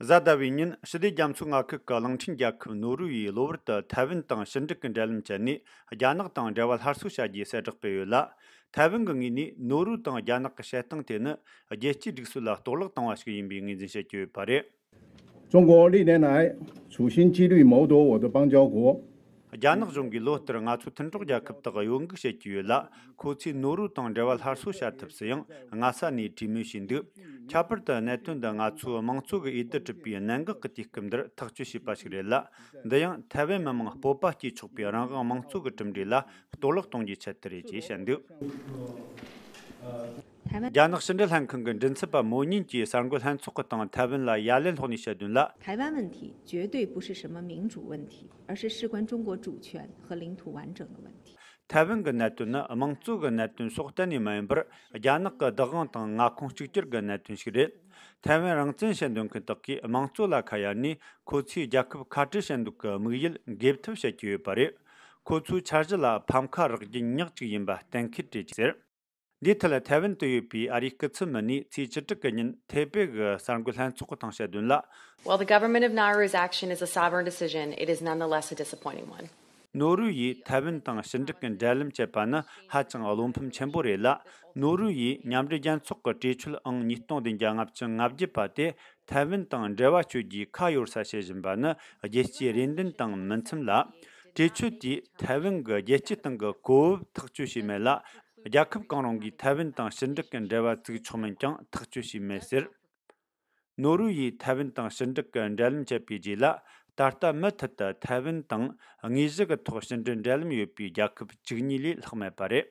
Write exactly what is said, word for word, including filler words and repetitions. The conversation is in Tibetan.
གཟའ་ཟླ་བའི་ཉིན་ཞི་བདེ་རྒྱ་མཚོའི་མངའ་ཁུལ་གྱི་གླིང་ཕྲན་རྒྱལ་ཁབ་ནོར་ཝེ་ཡིས་གློ་བུར་དུ་ཐའེ་ཝན་དང་ཕྱི་འབྲེལ་གྱི་འབྲེལ་ལམ་བཅད་ནས། རྒྱ་ནག་དང་འབྲེལ་བ་སླར་གསོ་བྱ་རྒྱུའི་གསལ་བསྒྲགས་སྤེལ་ཡོད་ལ། ཐའེ་ཝན་གྱི་ངོས་ནས་ནོར་ཝེ་དང་རྒྱ་ནག་གི་བྱེད་སྟངས་དེ་ནི་རྒྱལ་སྤྱིའི་སྒྲིག་སྲོལ་ལ་གཏོར་བརླག་བཏང་བ་ཞིག་ཡིན་པའི་ངོས་འཛིན་བྱེད་ཀྱི་ཡོད་པ་རེད། 中国历年来处心积虑谋夺我的邦交国。 རྒྱ་ནག་གཞུང་གིས་ལོ་ལྟར་ང་ཚོའི་མཐུན་གྲོགས་རྒྱལ་ཁབ་དག་གཡོ་འགུག་བྱེད་ཀྱི་ཡོད་ལ། ཁོ་ཚོས་ནོར་ཝེ་དང་འབྲེལ་བ་སླར་གསོ་བྱ་ཐབས་སུ་ཡང་སྔ་ས་ནས་གྲོས་མོལ་བྱས་འདུག་ཁྱད་པར་དུ་གནད་དོན་འདི་ང་ཚོའི་དམངས་གཙོ་གི་འོས་བསྡུ་གྲུབ་པའི་གནད་འགག་གི་དུས་སྐབས་འདིར་ཐག་གཅོད་བྱས་པ་ཞིག་རེད་ལ། འདི་ཡང་ཐའེ་ཝན་མི་དམངས་སྤོབས་པ་སྐྱེས་ཆོག་པའི་རང་དབང་དམངས་གཙོ་གི་གྲུབ་འབྲས་ལ་གཏོར་བརླག་གཏོང་རྒྱུའི་ཆེད་དུ་རེད་ཅེས་བཤད་འདུག་རྒྱ་ནག་ཕྱི་འབྲེལ་ལྷན་ཁང་གི་མགྲིན་ཚབ་པ་མོ་ཉིན་གྱིས་གསར་འགོད་ལྷན་ཚོགས་ཀྱི་སྟེང་ཐའེ་ཝན་ལ་ཡ་ལན་སློག་ནས་བཤད་དོན་ལ། 台湾问题绝对不是什么民主问题，而是事关中国主权和领土完整的问题。 ཐའེ་ཝན་གྱི་གནད་དོན་ནི་དམངས་གཙོ་གི་གནད་དོན་སོགས་གཏན་ནས་མ་ཡིན་པར། རྒྱ་ནག་གི་བདག་དབང་དང་མངའ་ཁོངས་གཅིག་གྱུར་གྱི་གནད་དོན་ཞིག་རེད། ཐའེ་ཝན་རང་བཙན་བྱེད་འདོད་མཁན་དག་གིས་དམངས་གཙོ་ལ་ཁ་གཡར་ནས། ཁོ་ཚོས་རྒྱལ་ཁབ་ཁ་བྲལ་བྱེད་འདོད་ཀྱི་དམིགས་ཡུལ་འགེབས་ཐབས་བྱེད་ཀྱི་ཡོད་པ་རེད། ཁོ་ཚོའི་འཆར་གཞི་ལ་ཕམ་ཁ་རག་རྒྱུ་ཉག་གཅིག་ཡིན་པ་གཏན་འཁེལ་བྱེད་ཀྱི་ཟེར། འདིའི་ཐད་ཐའེ་ཝན་དུ་ཡོད་པའི་ཨ་རིའི་སྐུ་ཚབ་མི་སྣས་ཚེས་བཅུ་དྲུག་གི་ཉིན་ཐེ་པེ་གི་གསར་འགོད་ལྷན་ཚོགས་ཀྱི་སྟེང་བཤད་དོན་ལ། While the government of Nauru's action is a sovereign decision, it is nonetheless a disappointing one. ནོར་ཝེ་ཡིས་ཐའེ་ཝན་དང་ཕྱི་འབྲེལ་གྱི་འབྲེལ་ལམ་བཅད་པ་ནི་ཧ་ཅང་བློ་ཕམ་ཆེན་པོ་རེད་ལ། ནོར་ཝེ་ཡིས་མཉམ་འབྲེལ་རྒྱལ་ཚོགས་ཀྱི་གྲོས་ཆོད་ཨང་ཉིས་སྟོང་བདུན་བརྒྱ་ལྔ་བཅུ་ང་བརྒྱད་པ་དེ་ཐའེ་ཝན་དང་འབྲེལ་བ་གཅོད་རྒྱུའི་ཁ་གཡར་ས་བྱེད་བཞིན་པ་ནི་རྒྱལ་སྤྱིའི་རེ་འདུན་དང་མི་འཚམ་ལ། གྲོས་ཆོད་དེས་ཐའེ་ཝན་གྱི་རྒྱལ་སྤྱིའི་སྟེང་གི་གོ་བབ་ཐག་གཅོད་བྱས་མེད་ལ། རྒྱལ་ཁབ་གང་རུང་གིས་ཐའེ་ཝན་དང་ཕྱི་འབྲེལ་གྱི་འབྲེལ་བ་བཙུགས་ཆོག་མིན་ཀྱང་ཐག་གཅོད་བྱས་མེད་ཟེར། ནོར་ཝེ་ཡིས་ཐའེ་ཝན་དང་ཕྱི་འབྲེལ་གྱི་འབྲེལ་ལམ་བཅད་པའི་རྗེས་ལ། ད་ལྟ་མུ་མཐུད་དུ་ཐའེ་ཝན་དང་དངོས་གཞི་གི་ཐོག་ཕྱི་འབྲེལ་འབྲེལ་ལམ་ཡོད་པའི་རྒྱལ་ཁབ་བཅུ་གཉིས་ལས་ལྷག་མེད་པ་རེད།